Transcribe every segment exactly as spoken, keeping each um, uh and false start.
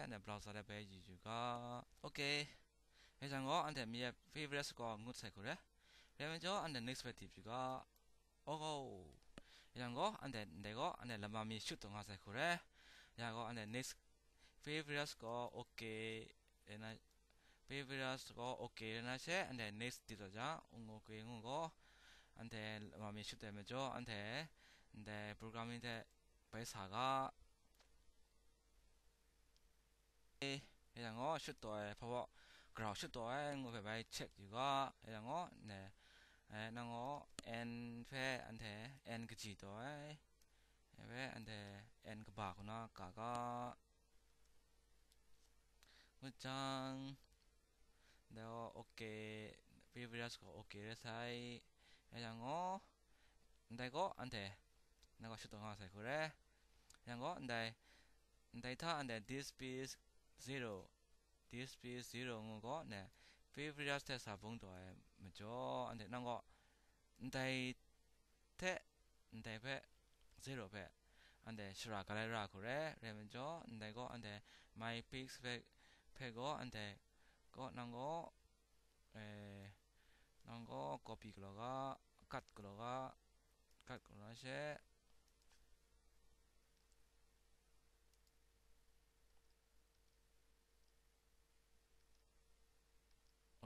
Anhte browser de bai yu yu ga. Ok. Rai yang gaw, anhte mi a favorites gaw ngut sai hku re. Rai majaw, anhte next bai dip yu ga. Oh, yang gaw, anhte ndai gaw, anhte lama mi shoot taw nga sai hku re. Ya gaw, anhte next favorites gaw ok, rai na, favorites gaw ok rai na she, anhte next dip taw jang, ngu kwi ngu gaw, anhte lama mi shoot ai majaw, anhte ndai programming hte bai sa ga. E, e yang gaw, shoot taw ai, hpa baw, grau shoot taw ai, ngu hpe bai check yu ga, e yang gaw, ne, e, nang gaw, n hpe, anhte, n kaji taw ai, e hpe, anhte, n kaba hku na ka ga, ngut jang, ndai gaw, ok, favorites gaw, ok rai sai, e yang gaw, ndai gaw, anhte, nang gaw shoot taw nga sai hku re, yang gaw, ndai, ndai hta anhte this piece zero, this piece zero ngu gaw ne, favorites hte sa bung taw ai majaw, anhte nang gaw ndai hte ndai hpe zero hpe anhte shara ga lai ra hku re, rai majaw, ndai gaw anhte my pics hpe, hpe gaw anhte gaw nang gaw, eh, nang gaw copy galaw ga, cut galaw ga, cut galaw na she.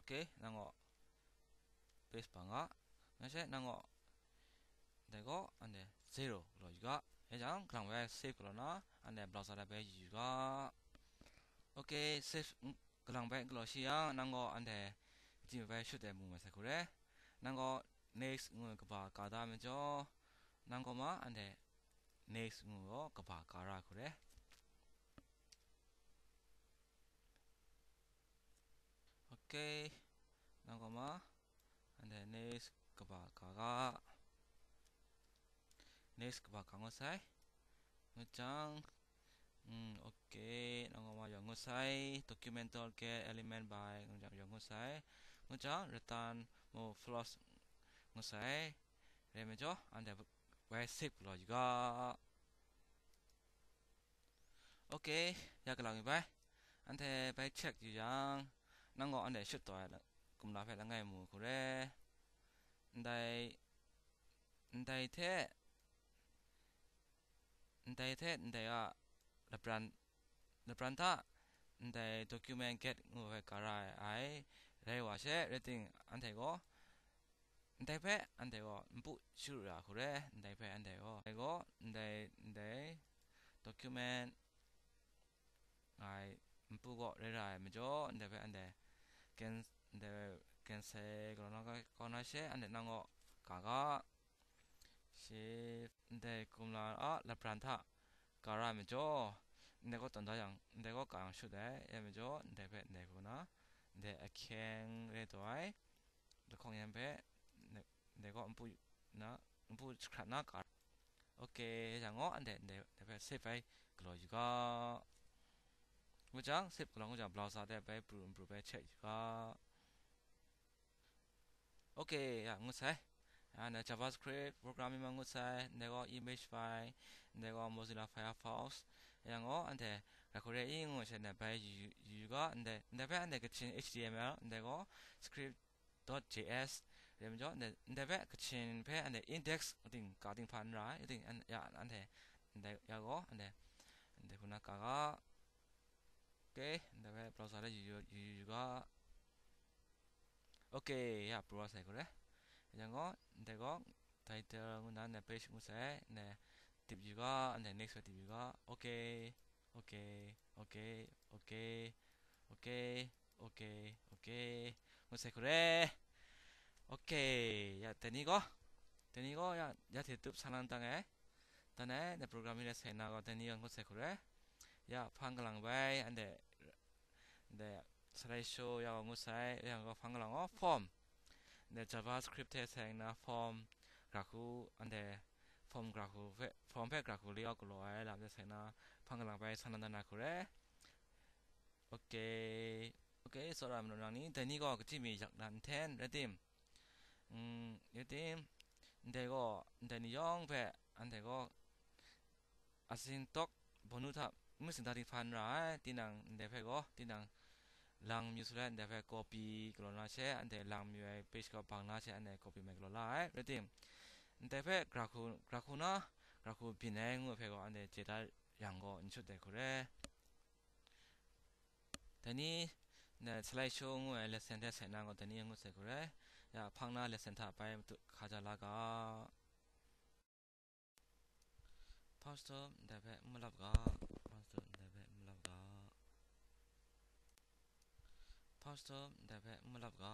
Ok, nang gaw paste bang ga, na she nang gaw dai gaw anhte zero galaw yu ga, e jang, kalang bai save galaw na, anhte browser de bai yu yu ga. Ok, save, mm, kalang bai galaw shi yang, nang gaw anhte kaji bai shoot ai mu mai sai hku re. Nang gaw next ngu kaba ka da majaw, nang gaw ma anhte next ngu gaw kaba ka ra hku re. Ok, nang gaw ma, anhte next kaba ka ga, next kaba ka ngut sai, ngut jang, mm, ok, nang gaw ma yawng ngut sai, document dot get element by, ngut jang yawng ngut sai, ngut jang return mu false ngut sai, rai majaw, anhte bai save galaw yu ga. Ok, ya galang yu bai. Anhte bai check yu yang, nang gaw anhte shoot taw ai la-, kumla hpe langai mu hku re. Ndai, ndai hte, ndai hte ndai a lapran, lapran hta ndai document get ngu hpe ka ra ai, rai wa she, rai ting, anhte gaw, ndai hpe anhte gaw npu shut ra hku re, ndai hpe anhte gaw, ndai gaw, ndai, ndai document ai npu gaw rai ra ai majaw, ndai hpe anhte can-, ndai cancel galaw na kau na she, anhte nang gaw ka ga, shi, ndai kumla a lapran hta ka ra ai majaw, ndai gaw tawn da yang, ndai gaw ka yang shut ai, rai majaw, ndai hpe ndai hku na, ndai ahkyeng rai taw ai, lahkawng yan hpe, ndai, ndai gaw npu na, npu jahkrat na ka. Ok, yang gaw, anhte ndai, ndai hpe save ai galaw yu ga. Ngu jang, save galaw ngu jang, browser de bai pru n pru bai check yu ga. Ok, ya, ngut sai. Ya, na JavaScript programming ma ngut sai, ndai gaw Imagify, ndai gaw Mozilla Firefox, yang gaw anhte rai hku re i ngu she na bai yu, yu, yu ga, ndai, ndai hpe anhte Kachin H T M L, ndai gaw script dot J S, rai majaw, ndai, ndai hpe Kachin hpe anhte index ting ka ting hpa n ra ai, ting an, ya, anhte, ndai, ya gaw, anhte, ndai hku na ka ga, ok, ndai hpe browser de yu, yu, yu, yu ga. Ok, ya, pru wa sai hku re. Yang gaw, ndai gaw, title ngu na, ndai page ngu sai, ndai dip yu ga, ndai next bai dip yu ga. Ok, ok, ok, ok, ok, ok, ok. Ngu sai hku re. Ok, ya, dai ni gaw, dai ni gaw, ya, ya hte tup sa lang dang e. Dan e, ndai program ni le sai na gaw, dai ni gaw ngut sai hku re. Ya, hpang kalang bai, anhte, ndai slide show ya gaw ngut sai, ya gaw hpang kalang gaw form. Ndai JavaScript hte sai nna form gra hku, anhte form gra hku hpe, form hpe gra hku layout galaw ai lam hte sai nna hpang kalang bai san dan na hku re. Ok. Ok, tsawra manu nang ni, dai ni gaw kaji mi yak na nten, rai tim? Mm, rai tim? Ndai gaw, ndai ni yawng hpe, anhte gaw, asin tawk bawnu hta ngut singdang ting hpa n ra ai, tinang ndai hpe gaw, tinang lang mayu su let, ndai hpe copy galaw na she, anhte lang mayu ai page gaw bang na she, anhte copy mai galaw la ai. Rai tim, ndai hpe gra hku, gra hku na, gra hku byin ai ngu ai hpe gaw, anhte chye da yang gaw, n shut dai hku re. Dai ni, ndai slide show ngu ai lesson hte seng na gaw, dai ni ngut sai hku re. Ya, hpang na lesson hta bai matu hka ja la ga. Hpang shatup, ndai hpe n malap ga. Hpang shatup, ndai hpe n malap ga. Hpang shatup, ndai hpe n malap ga.